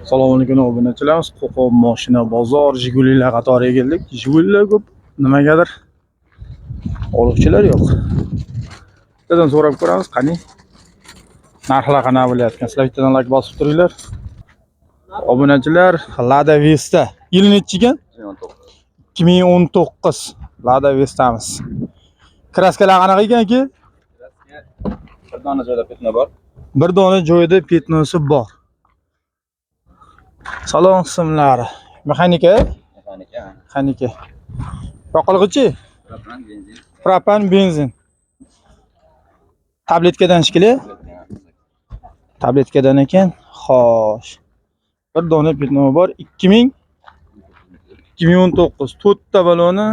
Assalomu alaykum obunachilarimiz. Qo'qon moshina bozor Jigulilar qatoriga keldik. Jigulilar ko'p, nimagadir oluvchilar yo'q. Bittadan so'rab ko'ramiz, qani narxlar qanaqa bo'layotgan. Sizlar bittadan like bosib turinglar. Obunachilar, Lada Vesta yili nechi ekan? 2019 Lada Vestamiz. Краска lar qanaqa ekan aka? Bir dona joyda пятно bor. Bir dona joyida пятно si bor. Salon qismlari. Mexanika? Mexanika. Mexanika. Yoqilg'ichi? Propan, benzin. Propan, benzin. Tabletkadan shekilli? Tabletkadan ekan. Xo'sh. Bir dona пятно bor. 2000 2019 to'rtta baloni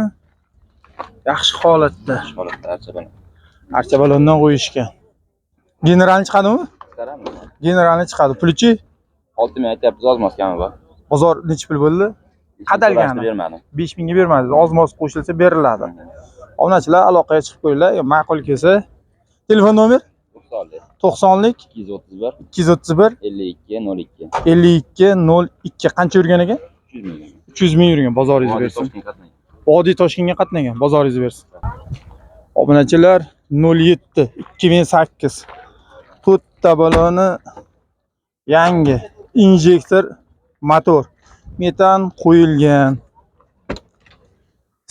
yaxshi holatda. Holatda, archa bilan. Archa balondan qo'yishgan. Generalni chiqadimi? Chiqaramiz. Generalni chiqadi. Pulichi? 6000 aytyapmiz, oz-moz kami bor. Bozor nechi pul bo'ldi? Qadalgani. Bermadim. 5000 ga bermadingiz. Oz-moz qo'shilsa beriladi. Obunachilar, aloqaga chiqib qo'yinglar. Ma'qul kelsa. Telefon nomer 90lik. 90lik 231 231 52 02. 52 02. Qancha yurgan ekan? 300 ming. 300 ming yurgan. Bozoringiz Vodiy bersin. Toshkent qatnagan. Vodiy Toshkentga qatnagan. Bozoringiz bersin. Obunachilar, 07 2008 to'rtta baloni yangi, injektor motor, metan qo'yilgan.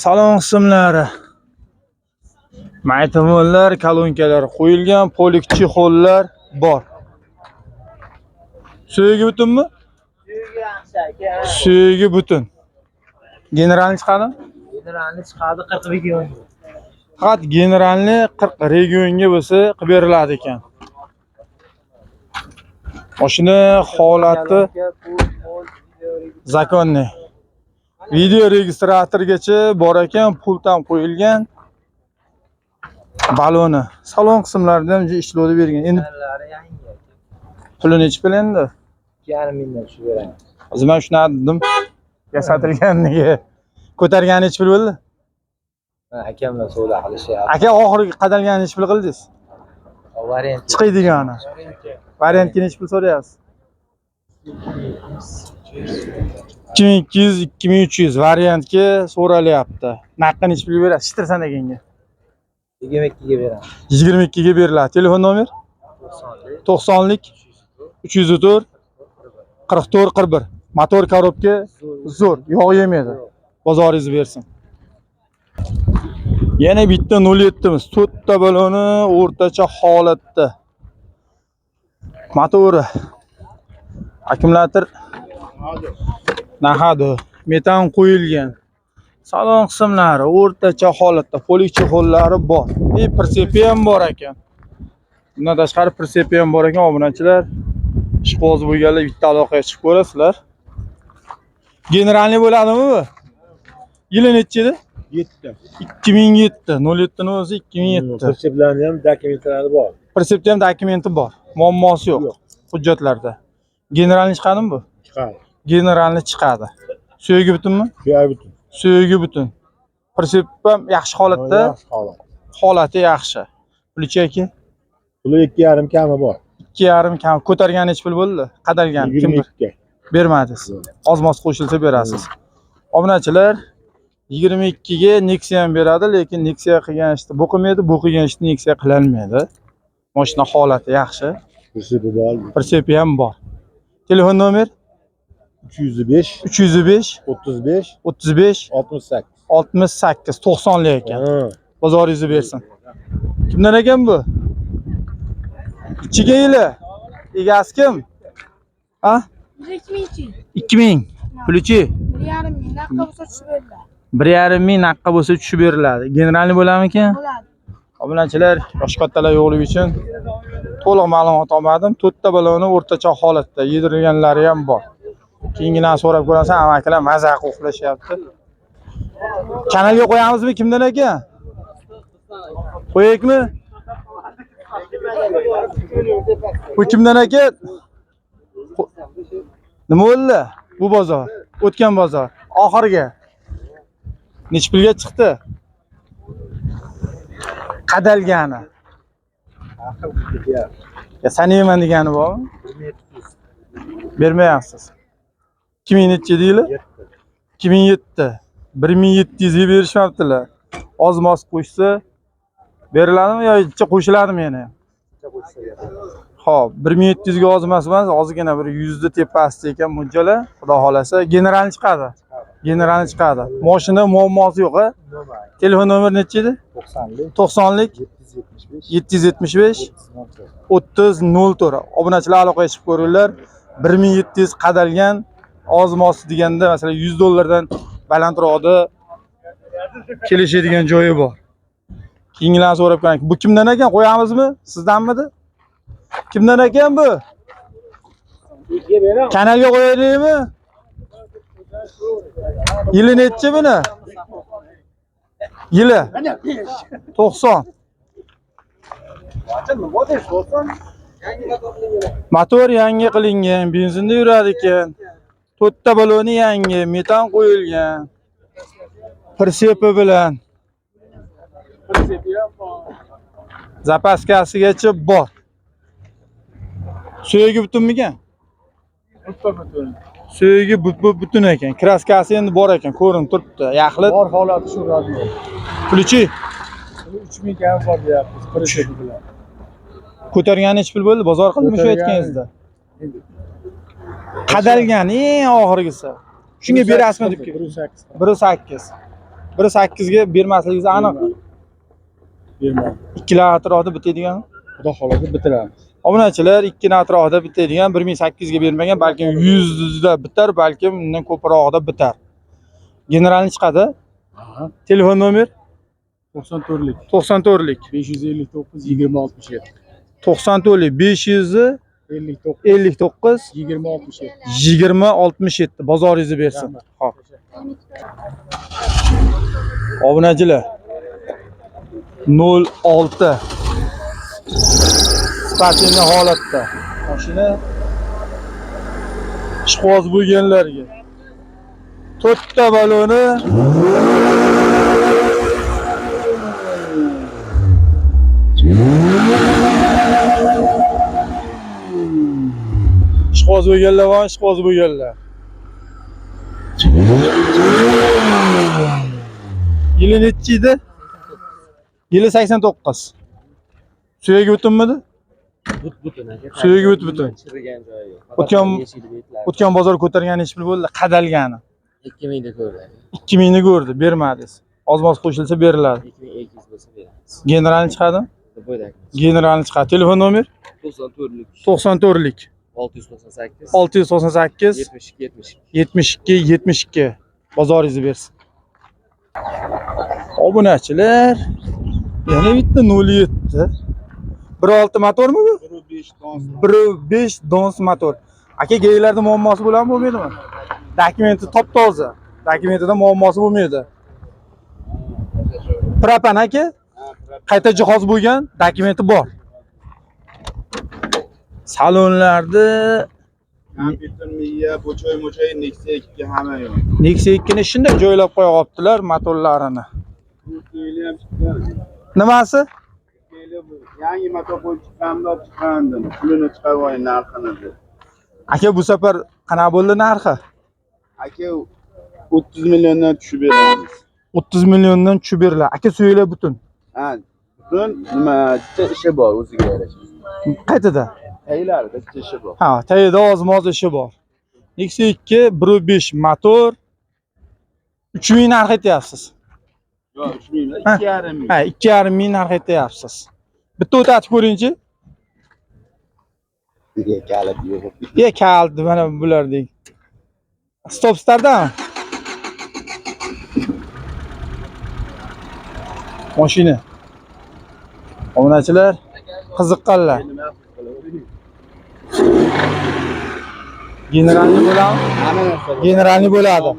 Salon qismlari, maytamonlar, kolonkalar qo'yilgan, полик чехол lar bor. Suyagi butunmi? Suyagi butun. Generalni chiqadimi? Generalni chiqadi 40 region. Faqat generalni 40 regionga bo'lsa qilib beriladi ekan. Mashina holati законный. Video registratorgacha bor ekan, pult ham qo'yilgan. Baloni, salon qismlarida ham ishlovdi bergan. Endi yangi. puli nechi pul endi? 2,5 mingdan tushib beramiz. Hozir men shuni dedim. Yasatilganiga. Ko'targani nechi pul bo'ldi? Akamlar savdo qilishyapti. Aka, oxirgi qadalgani nechi pul qildingiz? Variant. Chiqiydigani. Variantga nechi pul so'rayapsiz? 2200, 2300 variantga so'ralyapti. Naqqa nechi pulga berasiz? Shitirsan deganga. 22 ga beramiz. 22 ga beriladi. Telefon nomer? 90lik 90lik 304 44 41. Motor, коробка zo'r, yog' yemaydi. Bozoringizni bersin. Yana bitta 07 miz. To'rtta baloni o'rtacha holatda. Motori, akkumulyator nahadi, metan qo'yilgan. Salon qismlari o'rtacha holatda, полик чехол lari bor. И прицеп i ham bor ekan. Bundan tashqari прицеп i ham bor ekan, obunachilar. Ishqiboz bo'lganlar bitta aloqaga chiqib ko'rasizlar. Generalniy bo'ladimi bu? Yili nechi edi? Yetti. 2007. 07 ni o'zi 2007. Прицеп larni ham dokumentlari bor. Прицеп da ham dokumenti bor. Muammosi yo'q. Yo'q. Hujjatlarda. Generalniy chiqadimi bu? Chiqadi. Generalniy chiqadi. Suyagi butunmi? Suyagi butun. Suyagi butun. Прицеп ham yaxshi holatda, Yaxshi holat. Holati yaxshi. Pulichi aka? Puli 2,5 kami bor. 2,5 kam. Ko'targani nechi pul bo'ldi? Qadalgan. Yigirma Kimdir ikki. Bermadingiz. Oz-moz qo'shilsa berasiz. Obunachilar, 22 ga Nexia ham beradi, lekin Nexia qilgan ishni bu qilmaydi, bu qilgan ishni Nexia qilolmaydi. Mashina holati yaxshi. Прицеп i bor. Прицеп i ham bor. Telefon nomer? 305 305 35 35 68. 68 90 lik ekan. Ha. Bozoringizni bersin. Kimdan ekan bu? Ichiga yili. Egasi kim? Ha? 2000. 2000. Pulichi? 1,5 ming naqqa bo'lsa tushib beriladi. 1,5 ming naqqa bo'lsa tushib beriladi. Generalniy bo'larmikan? Bo'ladi. Obunachilar, yoshi kattalar yo'qligi uchun to'liq ma'lumot olmadim. To'rtta baloni o'rtacha holatda, yedirilganlari ham bor. Keyingilarni so'rab ko'rasan, amakilar maza qilib uxlashyapti. Kanalga qo'yamizmi, kimdan ekan? Qo'yaylikmi? Bu kimdan aka? Nima bo'ldi? Bu bozor, o'tgan bozor, oxirgi. Nechi pulga chiqdi? Qadalgani. Ya sanayman degani bormi? Bermayapsiz. 2000 nechi deyli? 2007. 1700 ga berishmabdilar. Oz moz qo'shsa beriladimi yo ichi qo'shiladimi yana? Xo'p, 1700 ga oz emas, ozgina bir 100 ni tepasida ekan mo'ljali. Xudo xolasa generalni chiqadi. Generalni chiqadi. Mashina muammosi yo'q, a? Telefon nomeri nechi edi? 90lik 90lik 775 775 30 04. Obunachilar aloqaga chiqib ko'ringlar. 1700 qadalgan, oz moz deganda masalan 100 dollardan balandroqda kelishadigan joyi bor. Keyingilarni so'rab ko'raylik. Bu kimdan ekan? Qo'yamizmi? Sizdanmidi? Kimdan ekan bu? Kanalga qo'yaylikmi? Yili nechi buni? Yili 90. Motor yangi qilingan, benzinda yuradi ekan. To'rtta baloni yangi, metan qo'yilgan. Prisepi bilan. Zapaskasigacha bor. Suyagi butunmikan? Suyagi butun ekan. Kraskasi endi bor ekan, ko'rinib turibdi. Yaxlit. Bor holati shu radio. Ключi 3000 kam bor deyapmiz, prisepi bilan. ko'targani nechi pul bo'ldi? Bozor qildimi shu aytganingizda? Qadalgan eng oxirgisi. Shunga berasizmi deb keldi. 1.8. 1.8. 1.8 ga bermasligingiz aniq. Bermaydi. Ikkilar atrofida bitadigan. Xudo xolasa bitiramiz. Obunachilar ikkini atrofida bitadigan 1800 ga bermagan, balkim 100 da bitar, balkim undan ko'prog'ida bitar. Generalni chiqadi. Aha. Telefon nomer 94lik 94lik 559 20 67. 94lik 559 59 20 67. 20 67 bozoringizni bersin. Rahmat. Xo'p. Obunachilar 06 спортивный holatda mashina ishqiboz bo'lganlarga to'rtta baloni ishqiboz bo'lganlar va ishqiboz bo'lganlar. Yili nechi edi? Yili 89. Suyagi butunmidi? Butun aka. Suyagi butun. Chirigan joyi yo'q. O'tgan bozor ko'targan nechi pul bo'ldi? Qadalgani. 2000 da ko'rdi. 2000 ni ko'rdi, bermadingiz. Oz-moz qo'shilsa beriladi. 2200 bo'lsa beramiz. Generalni chiqadimi? Bo'ydak. Generalni chiqadi. Telefon nomer 94lik 94lik 698 698 72 72. 72 72. Bozoringizni bersin. Obunachilar yana bitta 07. 1.6 motormi bu? 1.5 dons motor. Aka, geylarda muammosi bo'ladimi, bo'lmaydimi? Dokumenti top-toza. Dokumentida muammosi bo'lmaydi. Propan aka, qayta jihoz bo'lgan, dokumenti bor. Salonlarda Kompyuter miya, bo'choy mo'choy Nexia 2 hamma yo'q. Nexia 2 ni shunday joylab qo'yib motorlarini. Keyli ham chiqqan. Nimasi? Keyli bu yangi motor qo'yib chiqqanimda olib chiqqandim. Pulini chiqarib oling narxini deb. Aka, bu safar qanaqa bo'ldi narxi? Aka 30 milliondan tushib beramiz. 30 milliondan tushib beriladi. Aka, suyaklar butun. Ha, butun nima bitta ishi bor o'ziga yarasha. Qaytada? Taylarida bitta ishi bor. Ha, tagida oz-moz ishi bor. Nexia 2 1.5 motor 3000 narx aytyapsiz. Yo'q, 3 ming, Ha. 2,5 ming. Ha, 2,5 ming narx aytyapsiz. Bitta o'tatib ko'ringchi. Kalit yo'q. Ye, kaldi mana bulardek. Stop startdami? Mashina. Obunachilar, qiziqqanlar. Generalniy bo'ladimi? Hamma narsa bor. Generalniy bo'ladi.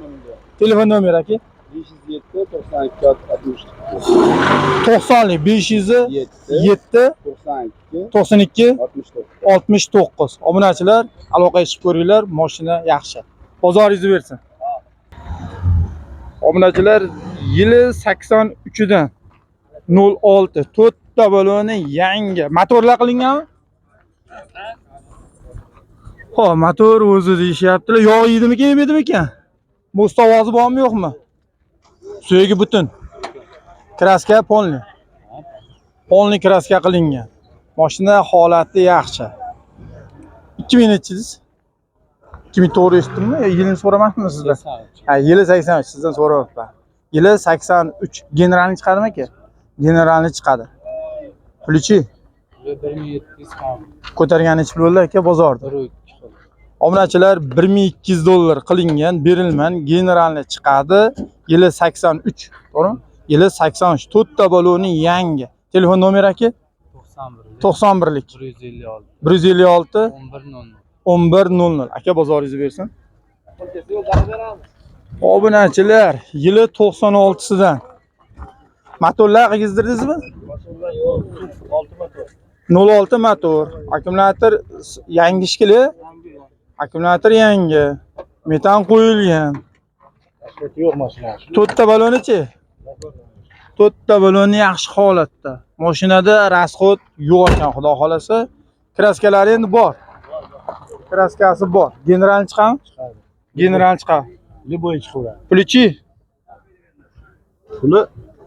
Telefon nomeri aka? 507 92 62. 90lik 507 7 92 92 69. 69. Obunachilar, aloqaga chiqib ko'ringlar, mashina yaxshi. Bozoringizni bersin. Obunachilar, yili 83 dan 06 to'rtta baloni yangi. Motorlar qilinganmi? Xo'p, motor o'zi deyishyaptilar. Yog' yeydimikan, yemadimikan? Most ovozi bormi, yo'qmi? Suyagi butun. Краска полный. Полный краска qilingan. Mashina holati yaxshi. 2000 nechi dedingiz? 2000 to'g'ri eshitdimmi? Yo, yilini so'ramadimmi sizdan? Ha, yili 83 sizdan so'rayapman. Yili 83. Generalni chiqadimi aka? Generalni chiqadi. Pulichi? 1700 kam. Ko'targan nechi pul bo'ldi aka bozorda? Obunachilar, 1200 dollar qilingan, berilman, generalni chiqadi. Yili 83, to'g'rimi? Yili 83. To'rtta baloni yangi. Telefon nomeri aka? 91. 91lik. 156. 156 11 1100. Aka, bozoringizni bersin. Obunachilar, yili 96sidan. Motorlar qilgizdirdingizmi? 06 motor. Akkumulyator yangi shekilli. Akkumulyator yangi. Metan qo'yilgan. Yo'q mashina. To'rtta balonichi? To'rtta baloni yaxshi holatda. Mashinada расход yo'q ekan, xudo xolasa. Краска lari endi bor. Краска si bor. General chiqadimi? Chiqadi. General chiqadi. Любой chiqaveradi. Pulichi? Puli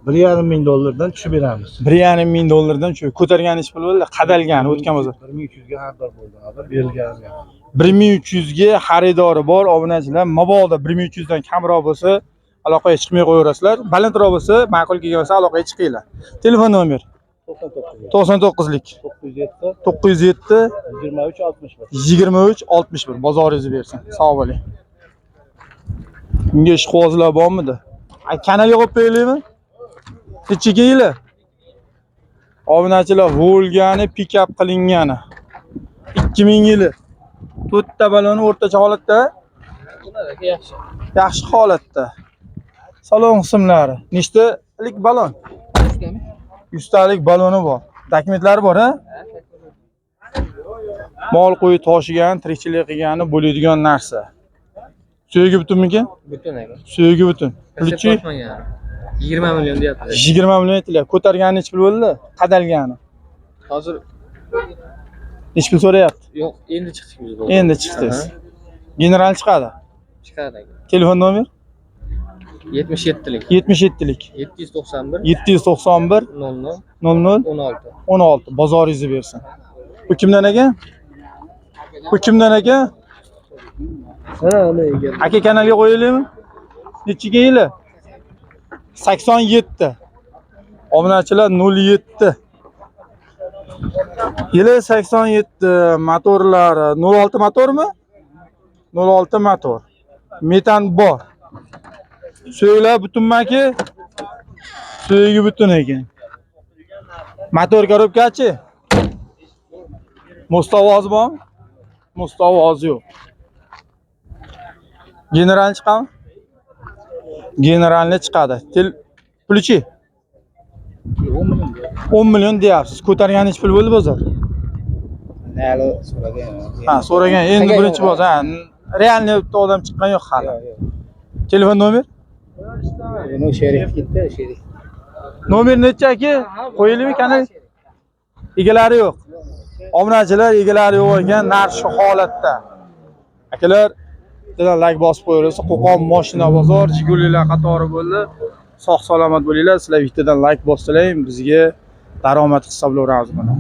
1,5 ming dollardan tushib beramiz. 1,5 ming dollardan shu ko'targan ish puli bo'ldi, qadalgan o'tgan bozor. 1300 ga xaridor bo'ldi. Hozir berilgan. 1300 ga xaridori bor obunachilar. Mabodo 1300 dan kamroq bo'lsa, aloqaga chiqmay qo'yaverasizlar. Balandroq bo'lsa, ma'qul kelgan bo'lsa aloqaga chiqinglar. Telefon nomer 99. 99lik 907 907 23 61. 23 61. Bozoringizni bersin. Sog' bo'ling. Bunga ishqibozlar bormidi? Ay, kanalga qo'yib qo'yaylikmi? Nechiga yili? Obunachilar, Volgani pikap qilingani. 2000 yili. To'rtta baloni o'rtacha holatda, Yaxshi. Yaxshi holatda. Salon qismlari. Nechtalik balon? 100 talik baloni bor. Dokumentlari bor, ha? Mol qo'y toshigan, tirikchilik qilgani bo'ladigan narsa. Suyagi butunmikan? Butun aka. Suyagi butun. Pulichi? 20 million deyapti. 20 million aytilyapti. Ko'targani nechi pul bo'ldi? Qadalgani. Hozir Nechi pul so'rayapti? yo'q, endi chiqdik biz. Endi chiqdingiz. General chiqadi. Chiqadi aka. Telefon nomer 77lik 77lik 791 791 00 00 16. 16. Bozoringizni bersin. Bu kimdan aka? Bu kimdan aka? Ha, uni Aka, kanalga qo'yaylikmi? Nechiga yili? 87. Obunachilar, 07. Yili 87, motorlari 06 motormi? 06 motor. Metan bor. Suyaklar butunmi aka? Suyagi butun ekan. Motor коробка chi? Мост ovozi bormi? Мост ovozi yo'q. General chiqadimi? Generalni chiqadi. Tel pulichi? 10 million deyapsiz. Ko'targan nechi pul bo'ldi bozor? Hali so'ragan. Ha, so'ragan. Endi birinchi bozor. Ha, реальный bitta odam chiqqan yo'q hali. Telefon nomer? Buni sherik ketdi, sherik. Nomer necha aka? Qo'yilaymi kanal? Egalari yo'q. Obunachilar, egalari yo'q ekan, narx shu holatda. Akalar, bittadan layk bosib qo'yaversa, Qo'qon moshina bozor, Jigulilar qatori bo'ldi. Sog' salomat bo'linglar. Sizlar bittadan layk bossalang, bizga daromad hisoblayveramiz buni.